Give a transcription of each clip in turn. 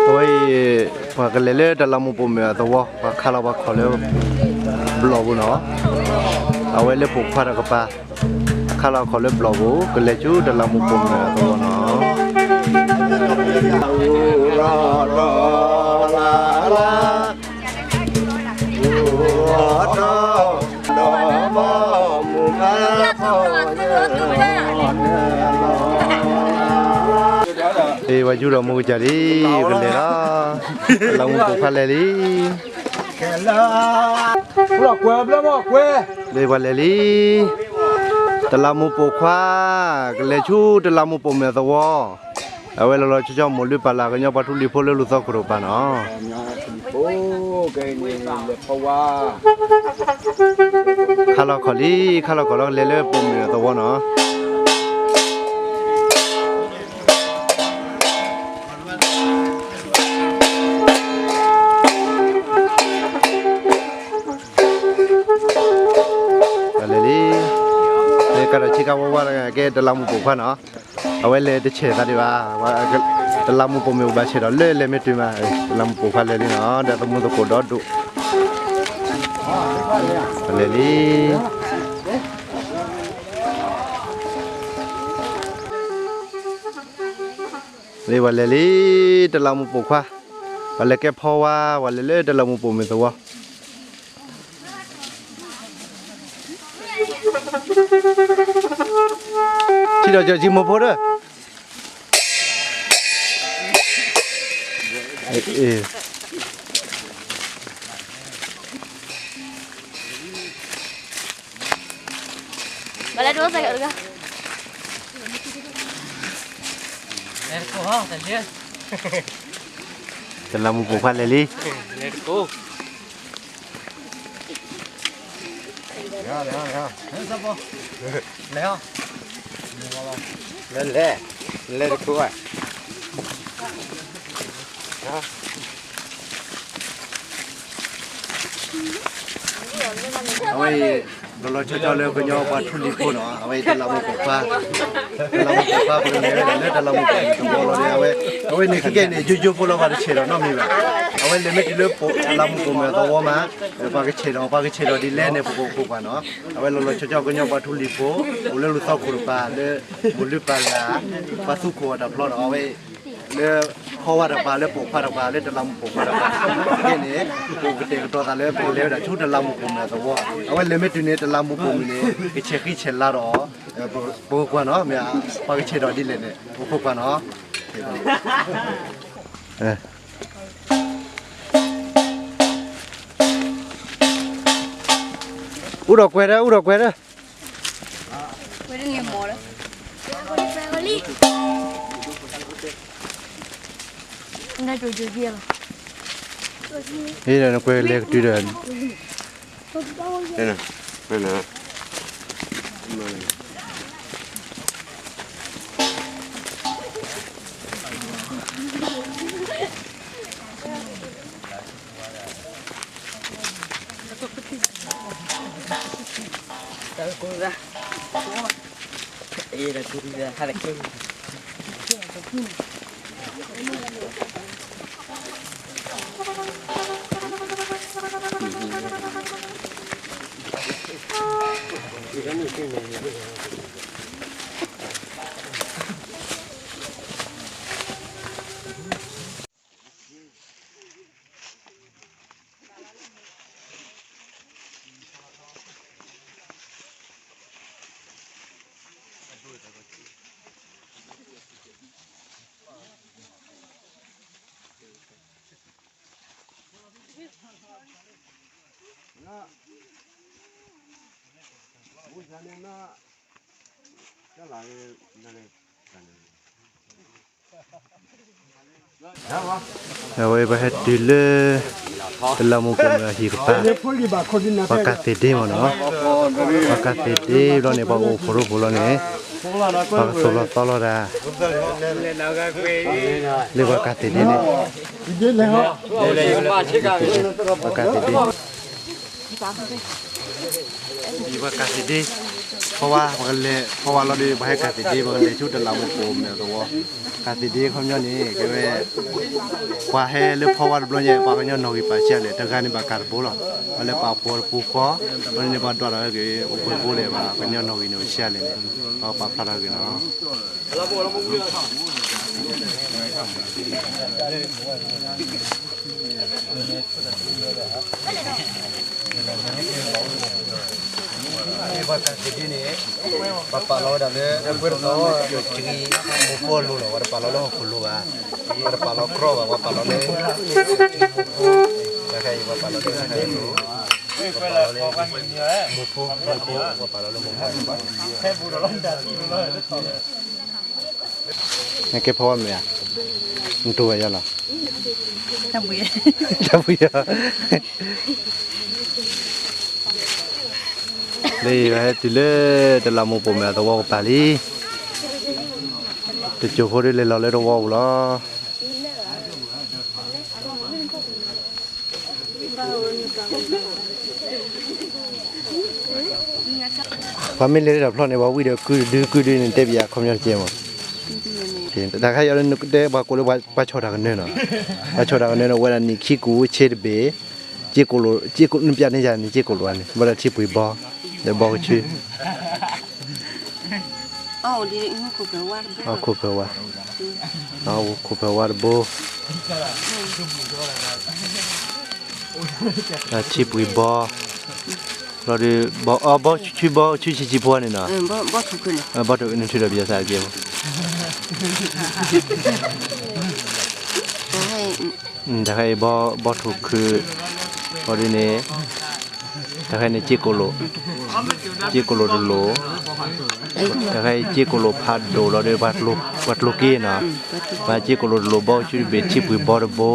အဝဲအံၤ ပှၤကလဲၤလၢတလးမူးပိာ်မုၣ်အသဝီ ပှၤခးလီၤပှၤခီၣ်လၢ ဘျီၣ်ပူၤနီၤ, အဝဲလၢပိာ်ခွါတကပၤ ခးလီၤခီၣ်လၢဘျီၣ်ပူၤ ကလဲၤဆူတလးမူးပိာ်မုၣ်အသဝီနီၤ. အ့ ပှၤယူၢ်ဒီးမူကစၢ်လံ, ကလဲၤလီၤ, တလးမူးပိာ်ခွါလဲၤလံ. လၢပှၤလဲၤလံ, တလးမူးပိာ်ခွါ ကလဲၤဆူတလးမူးပိာ်မုၣ်အသဝီ, အဝဲလီၤလီၤဆီဆီမိၢ်လုၢ်ပၢ်လၢ် ကညီပှၤထူလံၤဖိလၢလူၤသီခိၣ်တကပၤနီၤ. ခးလီၤခီၣ်လံ, ခးလီၤခီၣ်လီၤ ကလဲၤလၢပိာ်မုၣ်အသဝီနီၤ. လဲၤလံ, ကဒီးဆ့ကၤဝါဝါတဂၤ ကဲတလးမူးပိာ်ခွါနီၤ, အဝဲလဲၤတဆဲးသးဒံးဘၣ်, တလးမူးပိာ်မုၣ်ဘၣ်ဆဲးဒီးလၢလဲၤမ့ၢ်တုၤမး, တလးမူးပိာ်ခွါလဲၤလံနီၤ, ဒီးသမူသကိးဒီဒိၣ်, လဲၤလံ. လၢပှၤလဲၤလံ, တလးမူးပိာ်ခွါ, ပှၤလဲၤကဲဖီဝါ, ပှၤလဲၤလၢတလးမူးပိာ်မုၣ်သဝီ, ထံၣ်ဒီးကၠီၤကၠံမိၢ်ဖိဒီး, ဘၣ်လဲၣ်တအိၣ်စဲးကတဂၤ, တလးမူးပိာ်ခွါလဲၤလံ. လဲၤ, လဲၤတခိၣ်ဘၣ်. အဝဲအံၤ လီၤလီၤဆီဆီလၢကညီပှၤထူလံၤဖိနီၤ, အဝဲတလးမူးပိာ်ခွါ, တလးမူးပိာ်ခွါ ပကလဲၤဝဲဒၣ်လၢတလးမူးပိာ်မုၣ်သဝီလီၤဒီး အဝဲ, အဝဲန့ၣ်ခဲကနံၣ်န့ၣ် ယိယိဖိလီၤ ပှၤတဆဲးဒီးနီတမံၤဘၣ်. အဝဲလဲၤမ့ၢ်တုၤလၢတလးမူးပိာ်မုၣ်အသဝီမး, ပှၤကဆဲးဒီး ပှၤကဆဲးဒီးဒ်လဲၣ်န့ၣ် ပကအိၣ်ခိးကွၢ်နီၤ. အဝဲလီၤလီၤဆီဆီကညီပှၤထူလံၤဖိ, အိၣ်လၢလူၤသီခိၣ်တကပၤလၢ မိၢ်လုၢ်ပၢ်လၢ်, ပှၤသူခိၣ်အတၢ်ဖျီဒီး အဝဲ လၢဖီဝါတကပၤ လၢပိာ်ခွါတကပၤ လၢတလးမူးပိာ်ခွါတကပၤ, ခဲကနံၣ်န့ၣ် ပကတဲာ်ကတီၤသးလၢပကလဲၤဝဲဒၣ်ဆူတလးမူးပိာ်မုၣ်အသဝီ, အဝဲလဲၤမ့ၢ်တုၤန့ၣ် တလးမူးပိာ်မုၣ်န့ၣ် ကဆဲးဃံဆဲးလၤဒီး, ပကကွၢ်နီၤ, မ့ၢ်ပှၤကဆဲးဒီးဒ်လဲၣ်န့ၣ် ပကကွၢ်နီၤ. အိၣ်ဒီးကွဲးဒီး, အိၣ်ဒီးကွဲးဒီး, နကွဲးလဲၤကတုၤဒီး, အဝဲပဟဲတုၤလၢ တလးမူးပိာ်မုၣ်အဟံၣ်ကပၤ, ပှၤကၢ်သ့ၣ်ဒ့မ့ၢ်နီၤ, ပှၤကၢ်သ့ၣ်ဒ့ဘျီန့ၣ် ပှၤကအိၣ်ဖှိၣ်ရိဖှိၣ်လီၤန့ၣ်, ပှၤကသိၣ်လီၤသီလီၤတၢ်, လၢပှၤကၢ်သ့ၣ်ဒ့န့ၣ်, ပှၤကၢ်သ့ၣ်ဒ့ ယပှၤကၢ်သ့ၣ်ဒ့, ဖီဝါ, ပကလဲၤဖီဝါလီၤဒီး ပှၤဟဲကၢ်သ့ၣ်ဒ့ ပကလဲၤဆူတလးမူးပိာ်မုၣ်အသဝီ, ကၢ်သ့ၣ်ဒ့ခီပညီန့ၣ် ကဲဝဲ ပှၤဟဲလၢဖီဝါတဘျီညါ ပှၤကညီနီၣ်ဂံၢ်ပာ်ဆံးလဲၣ်, တဂၤန့ၣ်ဘၣ်ကၢ်တဘိလီၤ, ပှၤလဲၤပာ်ဖှိၣ်တပူၤဃီ, ဘျီန့ၣ်ပှၤဒွးထီၣ်က့ၤ အိၣ်ဖှိၣ်တဘိလဲၣ် ပှၤကညီနီၣ်ဂံၢ်န့ၣ်အိၣ်ဆံးလဲၣ်န့ၣ်, ပှၤပာ်ဖျါထီၣ်က့ၤနီၤ ပှၤကၢ်သ့ၣ်ဒ့န့ၣ် ပှၤပာ်လီၤဝဲဒၣ်လၢ ပှၤတသီ ယိၤဆံ မူးဖိအလိၤလီၤ, ပှၤတပာ်လီၤလၢဟီၣ်ခိၣ်လိၤဘၣ်, ပှၤတပာ်လီၤကြီဘၣ်, ပှၤပာ်လီၤလၢ တၢ်ခါအံၤ ပှၤပာ်လီၤလၢတၢ်ခါအံၤ, ပှၤပာ်လီၤလၢ မူးဖိ, မူးဖိ, ပှၤပာ်လီၤလၢမူးဖိ, နကဲဖီဝါမ့ၢ်ဧါ, နတိၢ်ဝဲယၤလီၤ, တၢ်ဘှံးယၤ လၢယဟဲတုၤလၢတလးမူးပိာ်မုၣ်အသဝီကပၤလံ, တစိၢ်ဖိဒုးလဲၤလီၤလၢတဝီပူၤလီၤ. ပှၤမ့ၢ်လဲၤတၢ်ဖျီန့ၣ် ပှၤဝံၣ်ဒီးကုၢ်တဒု ကုၢ်ဒုန့ၣ် တဲပယၤခီပညီတကဲမး, တၢ်ခါအံၤတဲပှၤကိးလၢပှၤဆီၣ်တၢ်ကနၢနီၤ, ပှၤဆီၣ်တၢ်ကနၢန့ၣ် အိၣ်ဝဲဒၣ်နံၣ်ခံကူးဆ့တဘ့ၣ်, စ့ကိၣ်လိာ်, နပျးန့ၢ်ယၤန့ၣ် စ့ကိၣ်လိာ်ဧါန့ၣ် ဘၣ်ဒီးထံပှ့ၤဘီ, ဒီးဘီကဆူ အခိၣ်ဖၢဝါ, အခိၣ်ဖၢဝါတဘိ, ထံပှ့ၤဘီ, ဘီဒီး, ဘီဆူဘီဆူဆံးဆံးဖိန့ၣ်နီၤ, ဘီထိၣ်နထုးဒီးပယီၤသးကဲဖိ တၢ်ခါအံၤဘီထိၣ်ခုး, ဘီဒုန့ၣ်, တၢ်ခါအံၤန့ၣ် စ့ကိၣ်လိာ်, စ့ကိၣ်လိာ်တလိာ်, တၢ်ခါအံၤစ့ကိၣ်လိာ်ဖးဒိၣ်လီၤဒီး ပှၤကျိၤက့နီၤ, ပှၤစ့ကိၣ်လိာ်တလိာ် ဘီဆူတဘ့ၣ် ထံပှ့ၤဘီတဘိ,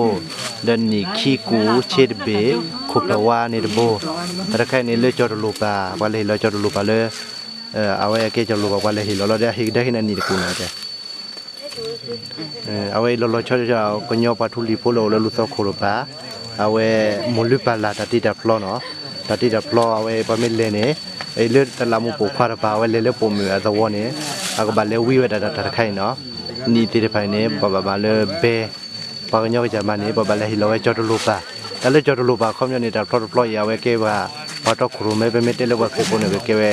ဒီးနံၣ်ခံကူးဆ့တဘ့ၣ် ခိၣ်ဖၢဝါန့ၣ်တဘိ, တၢ်တခါအံၤန့ၣ်လၢကၠီၤတလိာ်ပာ် ပှၤလဲၤဟ့ၣ်လီၤကၠီၤတလိာ်ပာ်လၢ အဝဲအကဲကၠီၤတလိာ်ပာ် ပှၤလဲၤဟ့ၣ်လီၤလီၤဒီး အဟ့ၣ်ကဒါက့ၤန့ၣ်နံၣ်တကူးနီၤတဲ အဝဲအံၤလီၤလီၤဆီဆီ ကညီပှၤထူလံၤဖိလၢအိၣ်လၢလူၤသီခိၣ်တပၤ, အဝဲမိၢ်လုၢ်ပၢ်လၢ်တၢ်တ့တၢ်ဖျီနီၤ, တၢ်တ့တၢ်ဖျီအဝဲပှၤမ့ၢ်လဲၤန့ၣ်, အလၢတလးမူးပိာ်ခွါတပၤ အဝဲလဲၤလၢပိာ်မုၣ်အသဝီန့ၣ်, အကဘၣ်လဲၤဝံဝဲဒၣ်တၢ်တခါအံၤနီၤ, နံၣ်သ့ၣ်တဖၣ်အံၤန့ၣ် ပှၤဘၣ်မၤလၢဘဲ, ပှၤကညီကစၢ်မၤန့ၣ် ပှၤဘၣ်လဲၤဟ့ၣ်လီၤဝဲကၠီၤတလိာ်ပာ်, တၢ်လၢကၠီၤတလိာ်ပာ်အခီပညီန့ၣ် တၢ်ဖျီတဖျီအံၤ အဝဲကဲပှၤ, ပှၤတီခိၣ်ရိၣ်မဲ ပမ့ၢ်တဲလၢပှၤကဲဖိန့ၣ် ကဲဝဲ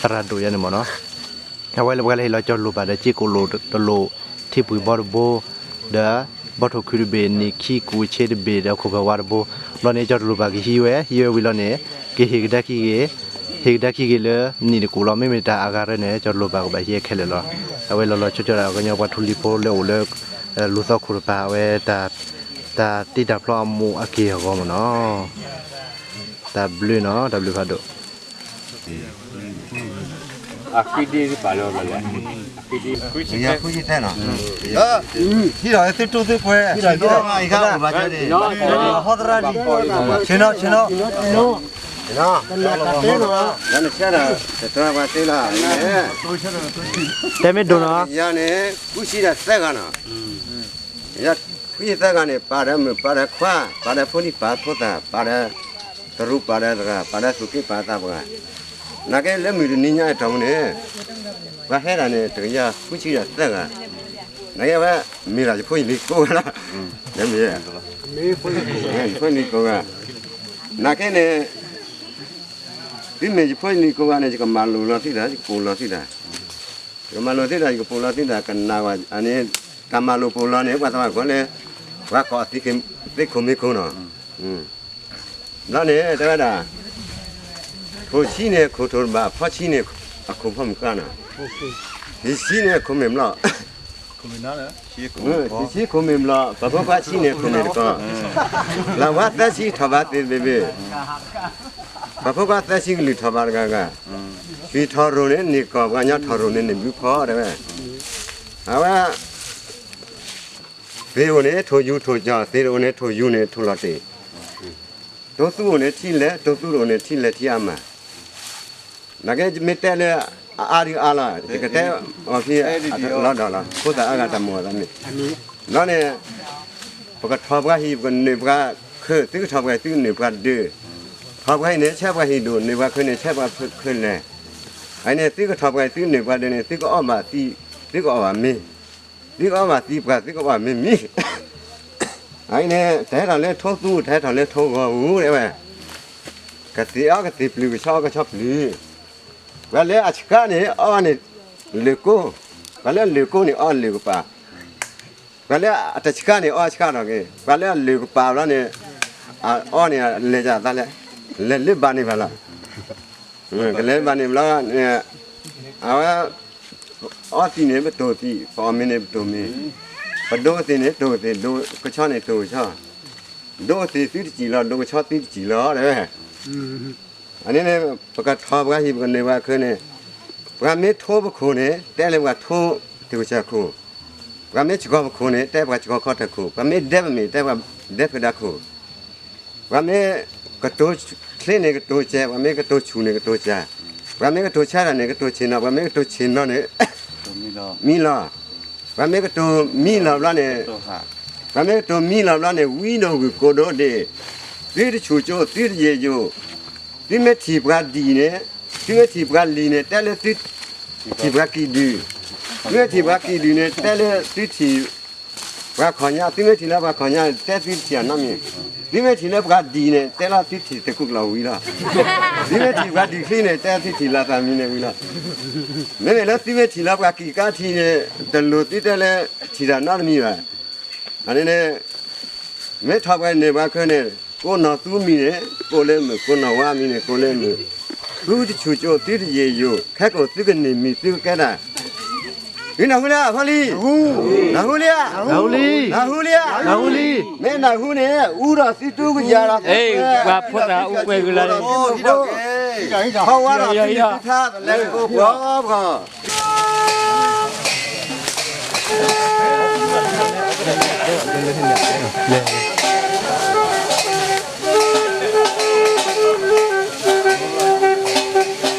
သရၣ်ဒိၣ်ယါန့ၣ်မ့ၢ်နီၤ အဝဲလၢပှၤလဲၤဟ့ၣ်လီၤကၠီၤတလိာ်ပာ်ဒီး စ့ကိၣ်လိာ်တလိာ်, ထံပှ့ၤဘီတဘိ, ဒီးဘီထိၣ်ခုးတဘ့ၣ်, နံၣ်ခံကူးဆ့တဘ့ၣ်, ဒီးခိၣ်ဖၢဝါတဘိ, ဘျီန့ၣ် ကၠီၤတလိာ်ပာ်ကဟံးဝဲ, ဟံးဝဲဝံၤလီၤန့ၣ်, ကဟ့ၣ်ကဒါခံဂ့ၤ, ဟ့ၣ်ကဒါခံဂ့ၤလၢနံၣ်တကူးလီၤ. မ့မ့ၢ်တၢ်အဂၤရၢန့ၣ် ကၠီၤတလိာ်ပာ်ကဘၣ်ဟံးခဲလၢာ်လီၤ. အဝဲလီၤလီၤဆီဆီဒၣ် ကညီပှၤထူလံၤဖိလၢအိၣ်လၢ လူၤသီခိၣ်တပၤ အဝဲ တၢ်တ့တၢ်ဖျီအမူးအက့ၢ်အဂီၤမ့ၢ်နီၤ. တၢ်ဘျုးနီၤ, တၢ်ဘျုးဖးဒိၣ်. အဃံဒ့ပာ်လီၤဘၣ်လဲၣ်, အဃံဒ့, ဃုဆံသၢနီၤ, ဟံးဒီးသုတိၢ်သုပှဲၤ, ဟံးဒီးဟံးဒီး, ဟီသရၣ်လံ, ဆ့နီၤ, ဆ့နီၤ, ဆ့နီၤ, တဲမ့ၢ်ဒိၣ်နီၤ, ယၤန့ၣ် ဃုဆံဒီးသၢဂၤနီၤ. ယၤ ဃုဆံသၢဂၤန့ၣ် ပာ်ဒီးမုၣ်ပာ်ဒီးခွါ ပာ်ဒီးဖိဒံပာ်ဖိသၣ် ပာ်ဒီး တရူးပာ်ဒီးသရၣ် ပာ်ဒီးသူၣ်က့ပာ်သးပှၢ်, နာ်က့လၢမုၢ်တနံၤညါအတီၢ်ပူၤန့ၣ် ပှၤဟဲဒၣ်န့ၣ် တကယၤဃုဆံဒီးသၢဂၤ, နာ်က့ဝဲ မ့ၢ်ဒၣ်ယဖိယလံၤကိးဂၤလီၤ, မ့ၢ် ယဖိယလံၤကိးဂၤ, နာ်က့န့ၣ် သုမ့ၢ်ယဖိယလံၤကိးဂၤန့ၣ် ယကမၤလိာ်လီၤသုသး ယကပိာ်လီၤသုသး ယကမၤလိာ်သုသး ယကပိာ်လီၤသုသး ကနၣ်ဝဲန့ၣ်, တၢ်မၤလိာ်ပိာ်လီၤန့ၣ် ပှၤသးပှၢ်ကိးလၢ ပှၤကိးအသံးခိၣ်မ့ၢ်ခိၣ်နီၤ. ဘျီန့ၣ် တဲဝဲဒၣ် ထိၣ်ဆံန့ၣ် အခိၣ်ထိၣ်တဘၣ်, ဖီဆံန့ၣ် အခိၣ်ဖီမုၢ်ဃါနီၤ, ဟံၣ်ဆံန့ၣ် အခိၣ်မ့ၢ်ဘျီၣ်, ဟံၣ်ဆံခိၣ်မ့ၢ်ဘျီၣ်, ပှၤဖိခွါဆံန့ၣ် အခိၣ်မ့ၢ်တကီၢ်, လၢဝဲသၢဆံထီၣ်ဘးသ့တဘ့ၣ်ဘ့ၣ်, ပှၤဖိခွါသၢဆံကလုၢ်ထီၣ်ဘးတဂၤဂၤ, ဟံၣ်ထီၣ်ရိၣ်န့ၣ် န့ၢ်ကီၢ်, ပှၤကညီထီၣ်ရိၣ်န့ၣ် န့ၢ်ဘုဖီတဲဝဲ, အဝဲ သ့ၣ်အိၣ်န့ၣ် ထိၣ်ယူၤထိၣ်ကီၢ်, သ့ၣ်တအိၣ်န့ၣ် ထိၣ်ယူၤန့ၣ် ထိၣ်လီၤတ့ၢ်, တိၢ်သူၣ်အိၣ်န့ၣ်ထံလဲၢ်, တိၢ်သူၣ်တအိၣ်န့ၣ်ထံလဲၢ်ထံအါမး, နာ်က့မ့ၢ်တဲလၢအအါဒုးအါလီၤ, ယကတဲအီၤဖဲလီၤဒီးလီၤ, ဖိသၣ်အါဂၤတၢ်မၤအသးန့ၣ်, ဘျီန့ၣ် ပကထီၣ်ပှၤဟံၣ် ပကနုာ်ပှၤခၢၣ်, သုကထီၣ်ပှၤဟံၣ် သုကနုာ်ပှၤဒၢး, ထီၣ်ပှၤဟံၣ်န့ၣ် ဆဲးပှၤဟံၣ်ဒိၣ်, နုာ်ပှၤခၢၣ်န့ၣ် ဆဲးပှၤခၢၣ်လဲၢ်, အန့ၣ် သုကထီၣ်ပှၤဟံၣ် သုကနုာ်ပှၤဒၢးန့ၣ် သုကအီၣ်ဘၣ်သံ, သုကအီၣ်ဘၣ်မ့ၤ, သုကအီၣ်ဘၣ်သံပှၢ် သုကအီၣ်ဘၣ်မ့ၤမံၤ အန့ၣ် တဟဲထီၣ်လၢထိသူ, တဟဲထီၣ်လၢထိဂီၤပူၤ တဲဝဲ, ကသ့ၣ်အီၣ်ကသ့ၣ်ပျုၤ, ကဆီအီၣ်ကဆီပျုၤ, ပှၤလၢအဆှးန့ၣ် အီၣ်န့ၣ်လၢၢ်ကိၢ်, ပှၤလၢအလၢၢ်ကိၢ်န့ၣ် အီၣ်လၢၢ်ကပၤ, ပှၤလၢအတဆှးန့ၣ် အီၣ်ဆှးထီၣ်က့ၤ, ပှၤလၢအလၢၢ်ကပၤဘျီန့ၣ် အီၣ်န့ၣ် လဲၤယသးလဲၣ်, လဲၤလၢဘၣ်န့ၣ်ဘၣ်လီၤ. ကလဲၤဘၣ်န့ၣ်ဘျီ, အဝဲ အီၣ်သံးန့ၣ် ပတိၢ်သံး, ပအီၣ်မ့ၤန့ၣ် ပတိၢ်မ့ၤ, ပဒိကသ့ၣ်န့ၣ် တိၢ်ကသ့ၣ်, ဒိကဆီန့ၣ် တိၢ်ကဆီ, ဒိကသ့ၣ်သုတစံၣ်လီၤ, ဒိကဆီသုတစံၣ်လီၤ တဲဝဲ. အန့ၣ်န့ၣ် ပကထီၣ်ပှၤဟံၣ် ပကနုာ်ပှၤခၢၣ်န့ၣ်, ပှၤမ့ၢ်ထိပခိၣ်န့ၣ် တဲလၢပှၤထိတကစၢၢ်ခိၣ်, ပှၤမ့ၢ်စှီၤပခိၣ်န့ၣ် တဲပှၤစှီၤခီထၢၣ်ခိၣ်, ပှၤမ့ၢ်ဒဲပမ့ၢ် တဲပှၤဒဲဖုးဒၢခိၣ်, ပှၤမ့ၢ်ကတိၤချ့န့ၣ် ကတိၤစဲး, ပှၤမ့ၢ်ကတိၤဆူၣ်န့ၣ် ကတိၤစၢ်, ပှၤမ့ၢ်ကတိၤဆါတၢ်န့ၣ် ကတိၤဆ့ၣ်နီၤ, ပှၤမ့ၢ်ကတိၤဆ့ၣ်နီၤန့ၣ် မံလီၤ, ပှၤမ့ၢ်ကတိၤမံလီၤဘျီန့ၣ်, ပှၤမ့ၢ်ကတိၤမံလီၤဘျီန့ၣ် ဝံဒိၣ်ဂုၢ်ကိးဒိၣ်ဒ့ၣ်, သုတဆူၣ်ကၠိ သုတယဲၢ်ယိာ်, သုမ့ၢ်ထံၣ်ပှၤဒံၣ်န့ၣ်, သုမ့ၢ်ထံၣ်ပှၤလံၤန့ၣ် တဲလၢသုထံၣ်ပှၤကံၣ်ဒုၣ်, သုမ့ၢ်ထံၣ်ပှၤကံၣ်ဒုၣ်န့ၣ် တဲလၢသုထံၣ်ပှၤခီၣ်ညါ, သုမ့ၢ်ထံၣ်လၢပှၤခီၣ်ညါန့ၣ် တဲသုထံၣ်အနီတမံၤ, သုမ့ၢ်ထံၣ်လၢပှၤဒံၣ်န့ၣ် တဲလၢသုထံၣ်သုးခိၣ်ကျၢၢ်ဝံၤလီၤ, သုမ့ၢ်ထံၣ်ပှၤဒံၣ်ချံန့ၣ် တဲသုထံၣ်လၢသးမံၤန့ၣ်ဝံၤလီၤ. မ့မ့ၢ်လၢသုမ့ၢ်ထံၣ်လၢပှၤကံၣ်ကါထံးန့ၣ် တလိၣ်သုတဲလၢထံၣ်တၢ်နီတမံၤဘၣ်. အန့ၣ်န့ၣ် မ့ၢ်ထီၣ်ပှၤန့ၢ်ပှၤခၢၣ်န့ၣ် ကိးနီၢ်သူမံၤန့ၣ် ကိးလၢမုာ်, ကိးနီၢ်ဝါမံၤန့ၣ် ကိးလၢမုာ်, သုတဆူၣ်ကၠိ သုတယဲၢ်ယိာ်, ခဲကိာ်သုကန့ၢ်မံၤသုကကဲတၢ်, သုနၢ်ဟူလံဧါ ဖီလံ, နၢ်ဟူလံဧါ, နၢ်ဟူလံ, နၢ်ဟူလံ, မ့ၢ်နၢ်ဟူန့ၣ် အူဒီးသုတူကယၤဒီး ပှၤဖိသၣ်အူကွဲၤကလါ, ဟီၣ်ဝါဒီးသုထါသလဲကိးပှီၢ်ပှီၢ် လၢမူပိာ်ခွါလဲၣ်လံ ခ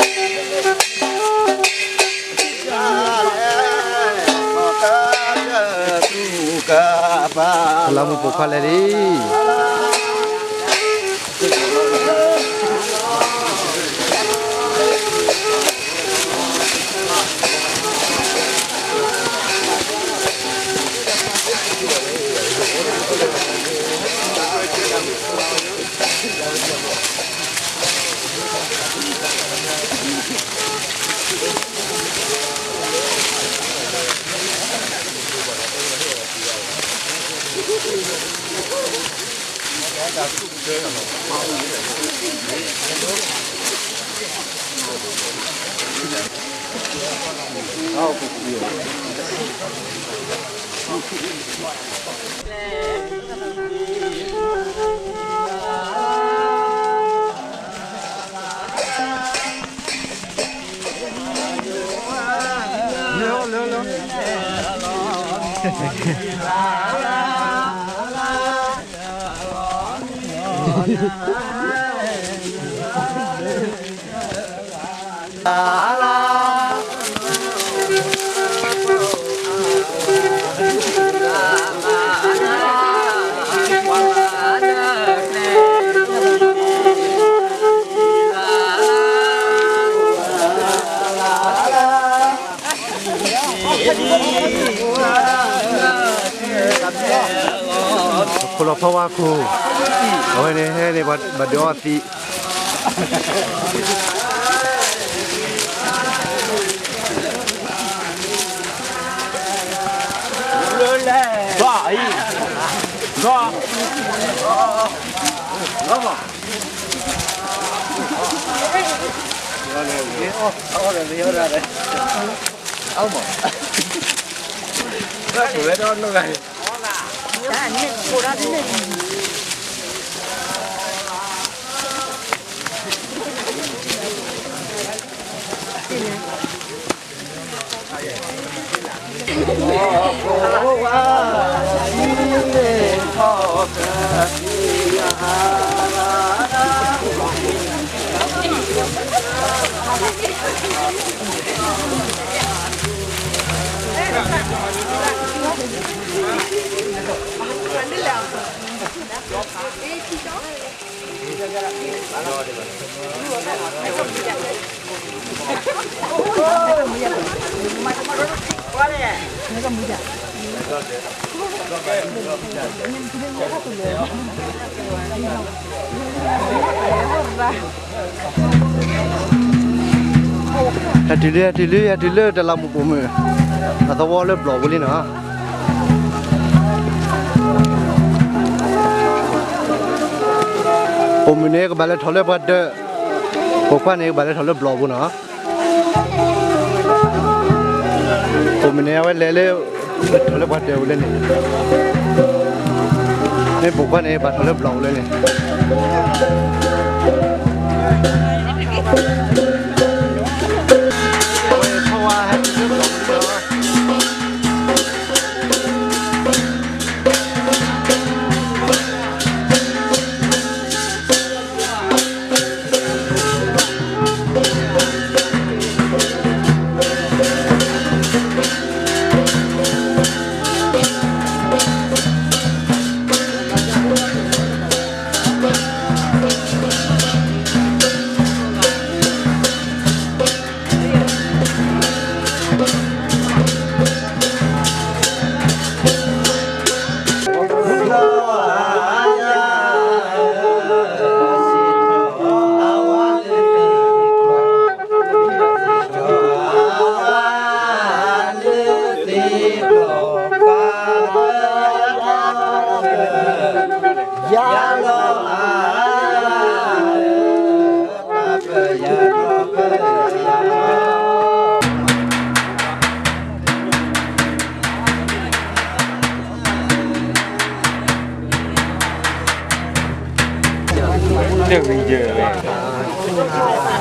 ိၣ်လီၤဖီဝါခိၣ်, အဝဲန့ၣ်ဟဲန့ၣ် ဘၣ်ဒုးအီသံး Thank you. ဟဲတုၤလၢ ဟဲတုၤလၢ ဟဲတုၤလၢတလးမူးပိာ်မုၣ် အသဝီလၢဘျီၣ်ပူၤလံနီၤ. ပိာ်မုၣ်န့ၣ် ကဘၣ်လဲၤထီၣ်လၢပှၤဒၢး, ပိာ်ခွါန့ၣ် ကဘၣ်လဲၤထီၣ်လၢဘျီၣ်ပူၤနီၤ. ပိာ်မုၣ်န့ၣ် အဝဲလဲၤလၢ ထီၣ်လၢပှၤဒၢးပူၤလၢန့ၣ်, မ့ၢ်ပိာ်ခွါန့ၣ် ဘၣ်ထီၣ်လၢဘျီၣ်ပူၤလၢန့ၣ်.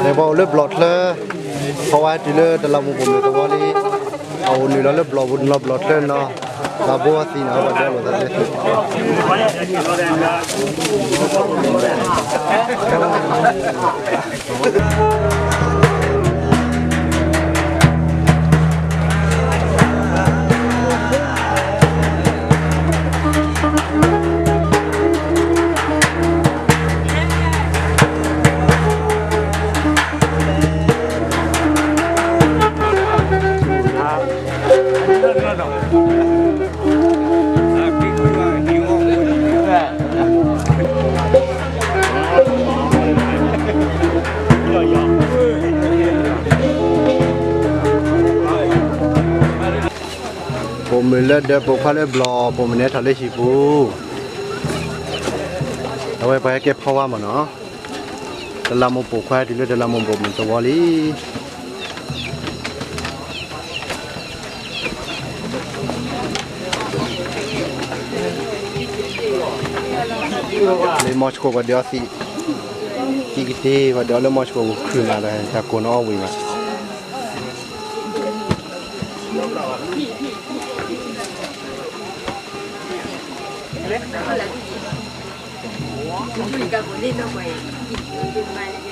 လဲၤပှၤအိၣ်လၢဘျီၣ်ချၢ, ဖီဝါတုၤလၢတလးမူးပိာ်မုၣ်သဝီလံ, အအိၣ်နုာ်လီၤလၢဘျီၣ်ပူၤ နုာ်လီၤဘျီၣ်ချၢနီၤ, ဘၣ်ဘိအသံနီၤ, ဘၣ်ဒိလိာ်သးလၢသ့ ပိာ်မုၣ်လၢဒၢး ပိာ်ခွါလၢဘျီၣ်, ပိာ်မုၣ်န့ၣ်ထီၣ်လၢဟံၣ်ပူၤ, အဝဲပှၤဟဲကဲဖီဝါမးနီၤ, တလးမူးပိာ်ခွါတုၤလၢတလးမူးပိာ်မုၣ်သဝီလံ. လၢမီၢ်ဆှိၣ်ပှၤဒုးအီသံး, သံးကတ့ၢ် ပှၤဒုးအီလၢမီၢ်ဆှိၣ်ပူၤခုၣ်မးဒီး တၢ်ကိၢ်နီအီၣ်ဝံၤမး. နီ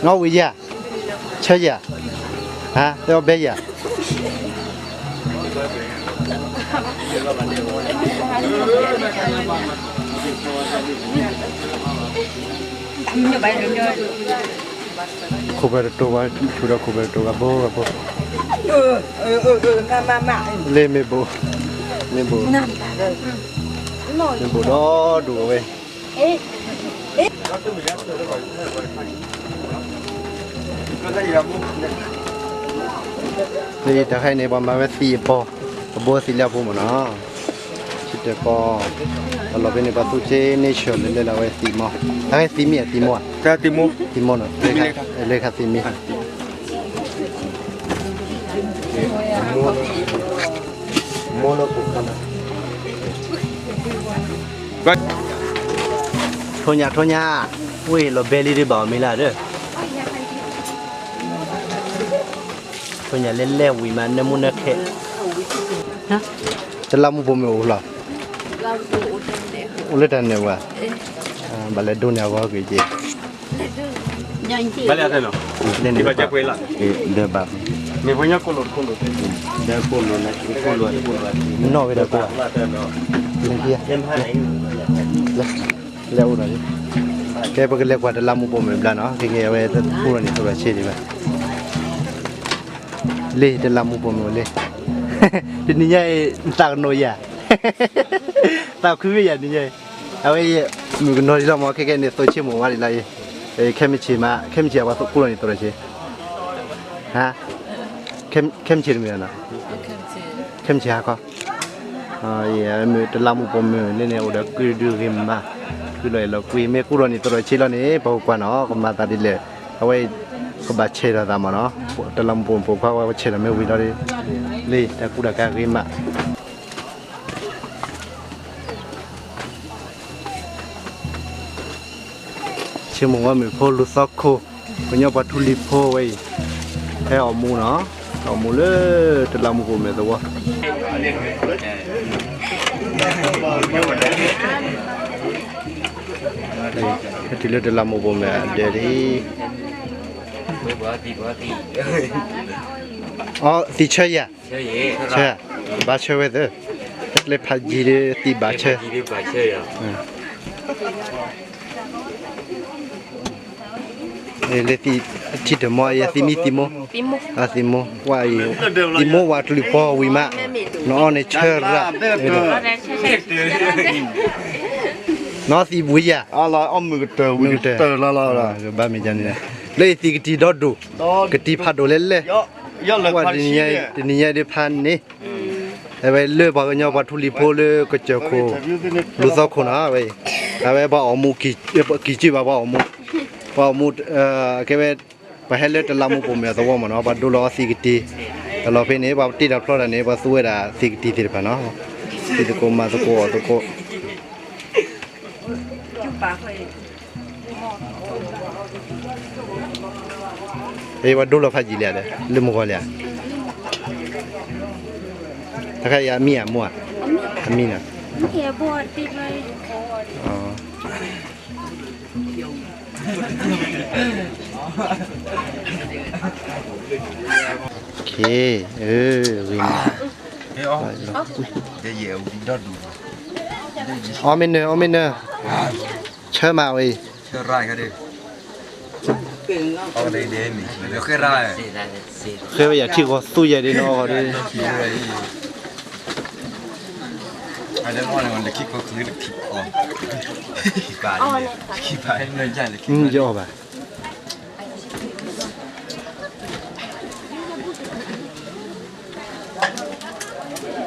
ၣ်ဝံၤယၤ, ဆၢယၤ, ဟါ, တဲအီၤဘဲယၤ. ခိၣ်ပှဲၤတတိၤဘၣ်, ဆူၣ်ဒီးခိၣ်ပှဲၤတတိၤဘၣ်ဘိဘၣ်ဘိ, လၢမ့ၢ်ဘိ, မ့ၢ်ဘိ, မ့ၢ်ဘိဒီဒူၣ်အဝဲ လၢတၢ်ခါအံၤန့ၣ် ပှၤမၤဝဲသံးအဘီ, အဘီသံးလၢအဖိမ့ၢ်နီၤ, ဆံတၢၢ်ကီ, အလီၢ်ဖဲန့ၣ် ပှၤသူၣ်က့န့ၢ်ဆၢၣ်လၢလဲၤလီၤဝဲသံးမီၤ, တၢ်ခါသံးမံၤဧါ သံးမိၢ်ဧါ, သံးမိၢ်နီၤ, လၢခါသံးမံၤ ထိၣ်ညၣ် ထိၣ်ညၣ်, ဝ့ၢ်လီၤဘဲလံဒ်ဘၣ်အီၤမ့ၢ်လၢဒီး ဖိညၣ်လဲၢ်လဲၢ်ဝံၤမး နၢမူနၢခဲ, တလးမူပိာ်မုၣ်အိၣ်လီၤ, အိၣ်လၢတၢ်နဲၣ်ဝဲ, ဘၣ်လဲၤဒိန့ၢ်အဂီၢ်ကွံာ်က့ၤ, ဘၣ်လဲၤ, နီၣ်ဝဲဒၣ်ကိး, လဲၤအိၣ်ဒီးလံ, ကဲပကလဲၤကွၢ်တလးမူပိာ်မုၣ်ဘျါနီၤ, ခဲကဲအဝဲကူၣ်ထီၣ်န့ၢ်သရိာ်ဆံးဒံးဘၣ် လ့တလးမူပိာ်မုၣ်လ့, တနံၤညါအံၤ နသးကနိးယၤ, သးခုဝဲယၤနံၤညါအံၤ, အဝဲ မုၣ်ကနီၤဒံးလီၤမး ခဲကဲန့ၣ် သိးဆ့မိၢ်ဝါဒံးလၢအံၤ, ခဲမုၢ်ဆ့ၣ်မး ခဲမုၢ်ဆ့ၣ်အဝဲကူၣ်ထီၣ်န့ၢ်သရိာ်ဆံး, ဟါ, ခဲမုၢ်ဆ့ၣ်တမ့ၢ်နီၤ, ခဲမုၢ်ဆ့ၣ်ဟါခီ မ့ၢ်တလးမူပိာ်မုၣ်လၢန့ၣ် အိၣ်ဒီးကုၢ်ဒုဂ့ၤမး, ကုၢ်လီၤအဲၣ်လီၤကွံ မ့ၢ်ကူၣ်ထီၣ်န့ၢ်သရိာ်ဆံးလီၤန့ၣ် ပကကွၢ်နီၤ ကမၤသးဒ်လဲၣ်, အဝဲ ကဘၣ်ဆဲးထီၣ်သးမးနီၤ, တလးမူပိာ်မုၣ်ပိာ်ခွါဝဲကဆဲးထီၣ်မ့ၢ်ဝံၤလီၤဒီး, လံ တၢ်ကူၣ်တၢ်ကၤဂ့ၤမး ဆ့မိၢ်ဝါမုၣ်ဖိလူၤသီခိၣ်, ကညီပှၤထူလံၤဖိဝဲအံၤ, ဟဲအီၣ်မူနီၤ, အီၣ်မူလၢတလးမူပိာ်မုၣ်သဝီ, ဟဲတုၤလၢတလးမူပိာ်မုၣ်အဒၢးလံ, အီ သံဆၢယၤ, ဆၢ, ဘါဆၢဝဲသၢ, တၢ်ကျဲဖးယံၤဒီးသံဘၣ်ဆၢ လၢသံအထံတမီၤအံၤ သံမံသံမိၢ်, သံမိၢ်, သံမိၢ်ဝဲအံၤ, သံမိၢ်ဝဲတလူၤဖီဝံၤမး, နအီန့ၣ်ဆၢရၣ်, နအီသံဝံၤယၤ, မုၢ်ကတၢၢ်, ဘၣ်မ့ၢ်န့ၣ်, လၢအံၤသံကတံၤဒီဒိၣ်, ကတံၤဖးဒိၣ်လဲၣ်လဲၣ်, တနံၤညါအံၤဒ်ဖးန့ၣ် အဝဲလၢပှၤကညီပှၤထူလံၤဖိလၢကစၢၢ်ခိၣ် လူၤသီခိၣ်နီၤဝဲအံၤ, အဝဲပှၤအီၣ်မူ, ကံၢ်ကံၢ်ဘၣ်ပှၤအီၣ်မူ, ပှၤအီၣ်မူ, ကဲဝဲ, ပှၤဟဲလၢတလးမူပိာ်မုၣ်အသဝီမးနီၤ, ပှၤဒိလီၤအီသံကတံၤ, တၢ်လီၢ်ဖဲန့ၣ် ပှၤတ့တၢ်ဖျီတၢ်န့ၣ် ပှၤသူဝဲဒၣ်သံကတံၤသ့ၣ်တဖၣ်နီၤ, သံသကိးမၤသကိးအီၣ်သကိး ပှၤဒိလီၤဖးယံာ်လံဧါဒီး လၢမုၢ်ဂီၤလံဧါ, တခါအံၤအမံၤဧါမိၢ်ဧါ, အမံၤနီၤ, ဂ့ၤမး, အီၣ်မ့ၢ်နၢၤ အီၣ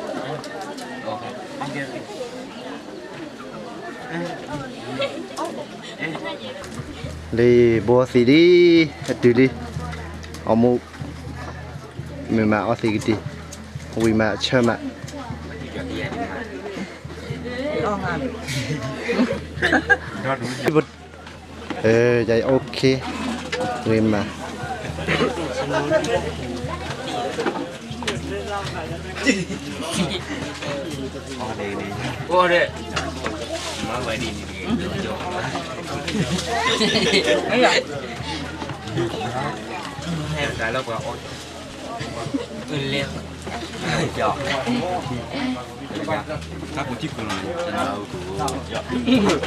်မ့ၢ်နၢၤ, ဆၢမးဝဲအံၤ ဃဲဝဲယၤထံၣ်ဂီၤသူယဲၢ်ဒ်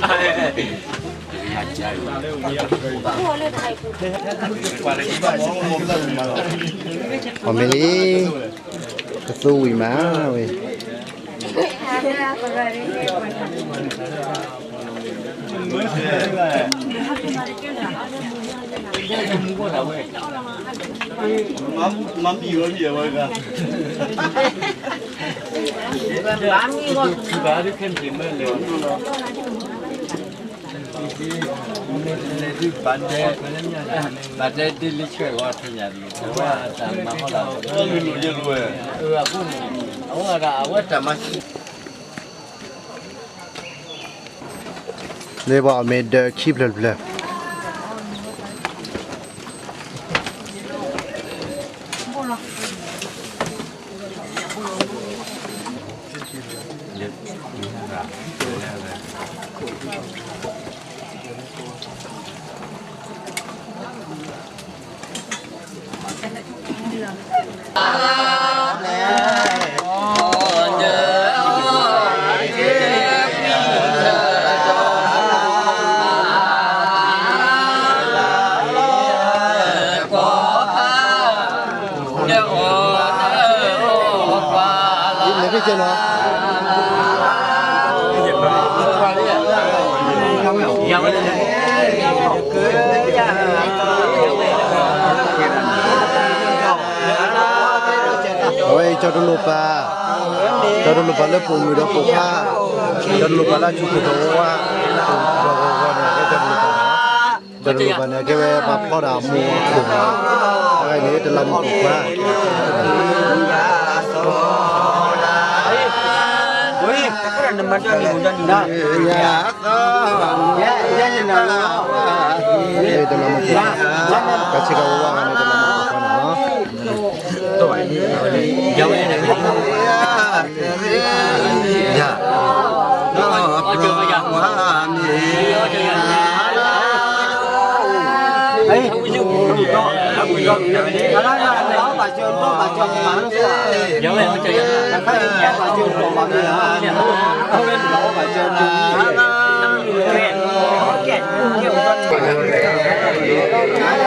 နီၢ်ဂီၤဒီး, ယအီၣ်ဘၣ် လံ ဘိသံဒံး အတုၤလံ အီၣ်မူ မ့ၢ်မးအီသံးကတံာ် ဝံၤမးဆၢမး OK ဂ့ၤမး အီၣ်မ့ၢ်လံ ကသူဝံၤမးဝဲ ဘၣ်တဲဒ်လံဆဲးဂီၤထညါ အဝဲတၢ်မၤဟီၣ်လၢ အဝဲတၢ်မၤ လၢပှၤအီၣ်မ့ၢ်ဒၢးခံဖျၢၣ်တဖျၢၣ် ပှၤ လဲၤဖဲကဲနီၤ အဝဲအံၤ ကၠီတလိၣ်ပာ်, ကၠီတလိၣ်ပာ်လၢပိာ်မုၣ်ဒီးပိာ်ခွါ, ကၠီတလိၣ်ပာ်လၢအဆူၣ်ခိၣ်သဝီဝါ, ကၠီတလိၣ်ပာ်န့ၣ် ကဲကၠီတလိၣ်ပာ်န့ၣ်, ကၠီတလိၣ်ပာ်န့ၣ် ကဲဝဲပှၤဖျီဒၣ်အမိၢ်အခိၣ်န့ၣ်, အဝဲန့ၣ် တလးမူးပိာ်ခွါ တလးမူးပိာ်ခွါ, ကဆ့ကၤဝါဝါဂၤန့ၣ် တလးမူးပိာ်ခွါန့ၣ်လီၤ.